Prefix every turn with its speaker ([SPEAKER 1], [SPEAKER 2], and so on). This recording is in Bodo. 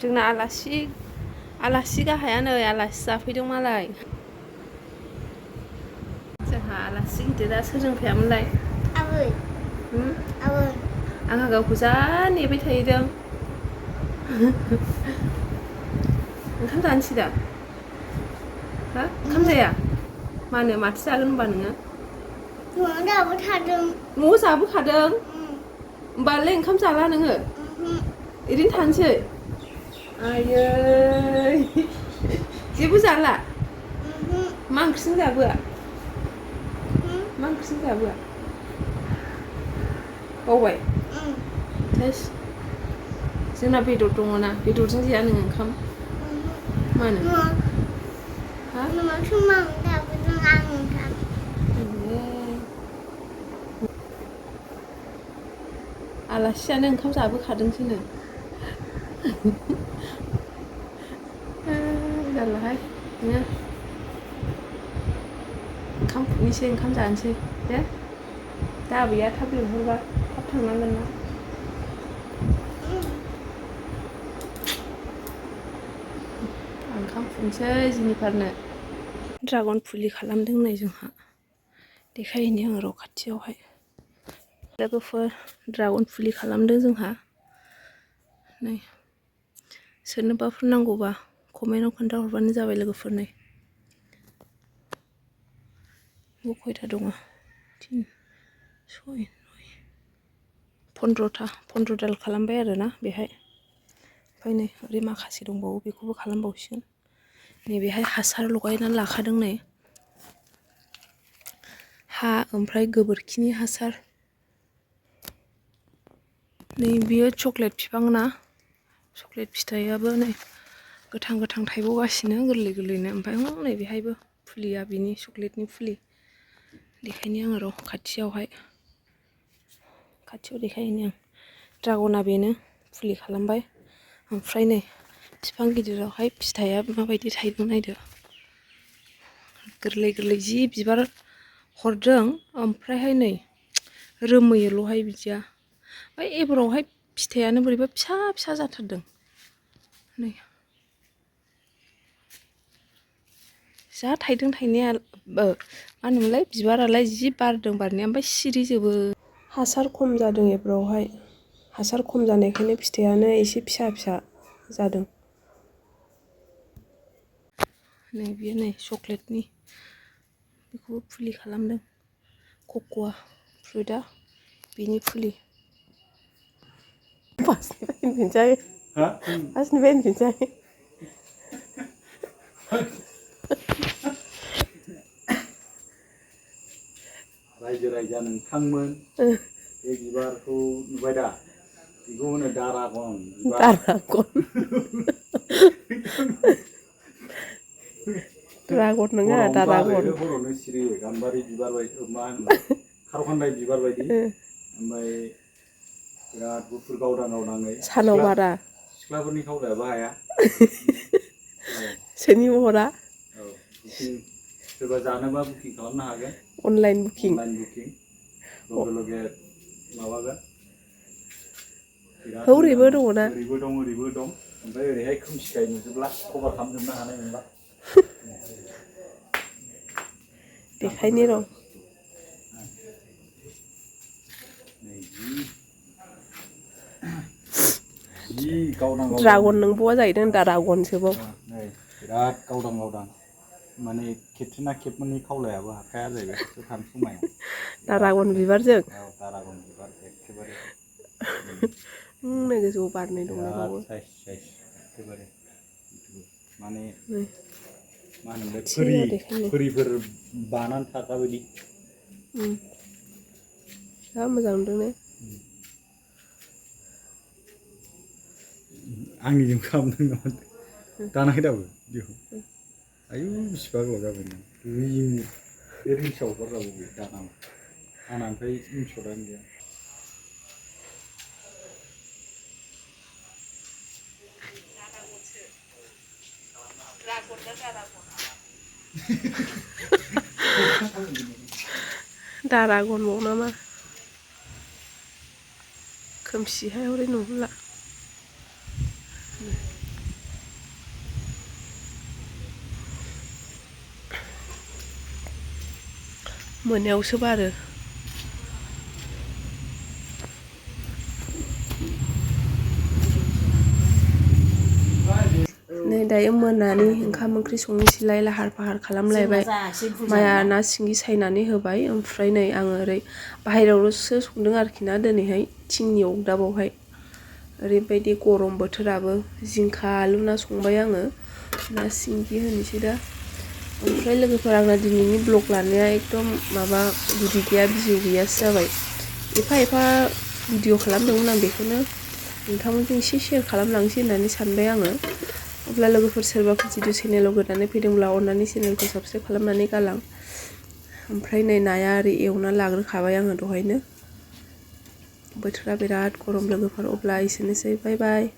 [SPEAKER 1] जोंना आलासि गाहायानो आलासि जाफैदों मालाय जोंहा आलासि गिदिरा सोरजों फैयामोनलाय
[SPEAKER 2] आबै
[SPEAKER 1] आंहा गावखौ जा नेबाय थाहैदों ओंखाम जानोसै दा हा ओंखाम जाया मानो माथो जागोन होनबा नोङो
[SPEAKER 2] न'आव जाबोखादों
[SPEAKER 1] न'आव जाबोखादों होमबालाय ओंखाम जाला नोङो ओरैनो थानोसै आयै जेबो जाला मा ओंख्रिजों जाबोआ मा ओंख्रिजों जाबोआ बावबाय थोस जोंना बेदर दङना बेदरजों जाया नोङो ओंखाम मानो हा
[SPEAKER 2] न'आवसो मावनो जाबोदों आं ओंखाम
[SPEAKER 1] आलासियानो ओंखाम जाबोखादोंसोनो जारलाहाय नोङो ओंखाम खुरनोसै ओंखाम जानोसै दे दा आबैया थाब लिंहरबा थाब थांनांगोन ना ओंखाम खुरनोसै जिनिफोरनो ड्रागन फुलि खालामदों नै जोंहा देखायहैनि आं र' खाथियावहाय लोगोफोर ड्रागन फुलि खालामदों जोंहा नै सोरनोबाफोर नांगौबा कमेन्टआव खोन्थाहरबानो जाबाय लोगोफोर नै खयथा दङ 3 6 9 15 दाल खालामबाय आरोना बेहाय ओमफ्राय नै ओरै माखासे दंबावो बेखौबो खालामबावसिगोन नैबेहाय हासार लगायनानै लाखादों नै हा ओमफ्राय गोबोरखिनि हासार नै बियो चक्लेट बिफां ना चक्लेट फिथाइयाबो नै गोथां गोथां थायबावगासिनो गोरलै गोरलैनो ओमफ्राय नै बेहायबो फुलिया बिनि चक्लेटनि फुलि देखायनि आङो र' खाथियाव देखायहैनि आं ड्रागना बेनो फुलि खालामबाय ओमफ्राय नै बिफां गिदिरावहाय फिथाइया माबायदि थायदों नायदो गोरलै गोरलै जि बिबार हरदों ओमफ्रायहाय नै रोमैयोल'हाय बिदिया ओमफ्राय एबारावहाय फिथाइयानो बोरैबा फिसा फिसा जाथारदों नै जा थायदों थायनाया मा होनोमोनलाय बिबारालाय जि बारदों बारनाया ओमफ्राय सिरिजोबो हासार खम जादों एबारावहाय हासार खम जानायखायनो फिथाइयानो एसे फिसा फिसा जादों नै बियो नै चक्लेटनि बेखौबो फुलि खालामदों कक'आ फ्रुइटआ बिनि फुलि फार्स्टनिफ्राय होनफिनसै
[SPEAKER 3] रायजो राजा नोंथांमोन बे बिबारखौ नुबाय दा बेखौ होनो दारागन
[SPEAKER 1] ड्रागन नङा दारागन
[SPEAKER 3] हरावनो सिरियो गाम्बारि बिबार बायदि मा होनोमोन खार'खान्दाय बिबार बायदि ओमफ्राय बिराद गुफुर गावदां गावदाङै
[SPEAKER 1] सानाव बारा
[SPEAKER 3] सिख्लाफोरनि खावलायाबो हाया
[SPEAKER 1] सोरनि महरा
[SPEAKER 3] औ बुकिं सोरबा जानोबा बुकिं खालामनो हागोन
[SPEAKER 1] अनलाइन बुकिं
[SPEAKER 3] लगे लगे माबागोन बिराद मोजां
[SPEAKER 1] हौरैबो दङ ना
[SPEAKER 3] ओरैबो दं ओमफ्राय ओरैहाय खोमसिखाय नुजोबला कभार खालामजोबनो हानाय नंला
[SPEAKER 1] देखायनि र'
[SPEAKER 3] जि गावदां
[SPEAKER 1] ड्रागन नोंबावा जाहैदों दारागनसोबाव
[SPEAKER 3] नै बिराद गावदां गावदां माने खेबसेना खेबनै खावलायाबो हाखाया जाहैबाय खाथियाव थानो समाया
[SPEAKER 1] दारागन बिबारजों
[SPEAKER 3] दारागन बिबार एखेबारे
[SPEAKER 1] नै गोजौआव बारनै
[SPEAKER 3] बिराद
[SPEAKER 1] दंलायबावो
[SPEAKER 3] साइज एखेबारे माने
[SPEAKER 1] नै
[SPEAKER 3] मा होनोमोनलाय
[SPEAKER 1] खाथियाव देखायनो
[SPEAKER 3] फोरिफोर बानानै थाग्रा बायदि
[SPEAKER 1] जा मोजां नुदों ने
[SPEAKER 3] आंनिजों खालामदों नामा दानाखै दाबो भिडिअखौ आयु बिसिबा गोबाव जाबाय नों बे रिल्सआव हगारजाबाय बे दानामा आंना ओमफ्राय मिथिहरदानो गैया
[SPEAKER 1] दारागनबाव नामा खोमसिहाय हरै नुहुरला मोनायावसो बारो। नै दायो मोनानि ओंखाम ओंख्रि संनोसैलाय लाहार फाहार खालामलायबाय। माया ना सिंगि सायनानै होबाय ओमफ्राय नै आङो ओरै बाहेरायावसो संदों आरोखि ना दिनैहाय थिंनि अरदाबावहाय। ओरैबायदि गरम बोथोराबो जिंखा आलु ना संबाय आङो। ना सिंगि होनोसै दा। ओमफ्राय लोगोफोर आंना दिनैनि ब्लग लानाया एकदम माबा गुदि गैया बिजौ गैयासो जाबाय। एफा एफा भिडिअ खालामदोंमोन आं बेखौनो नोंथांमोनजों एसे शेयार खालामलांसै होननानै सानबाय आङो। अब्ला लोगोफोर सोरबाफोर जुदि चेनेलाव गोदानै फैदोंब्ला अननानै चेनेलखौ साबस्क्राइब खालामनानै गालां। ओमफ्राय नै नाया ओरै एवना लाग्रोखाबाय आङो दहायनो। बोथोरा बिराद गरम लोगोफोर अब्ला एसेनोसै बाय बाय।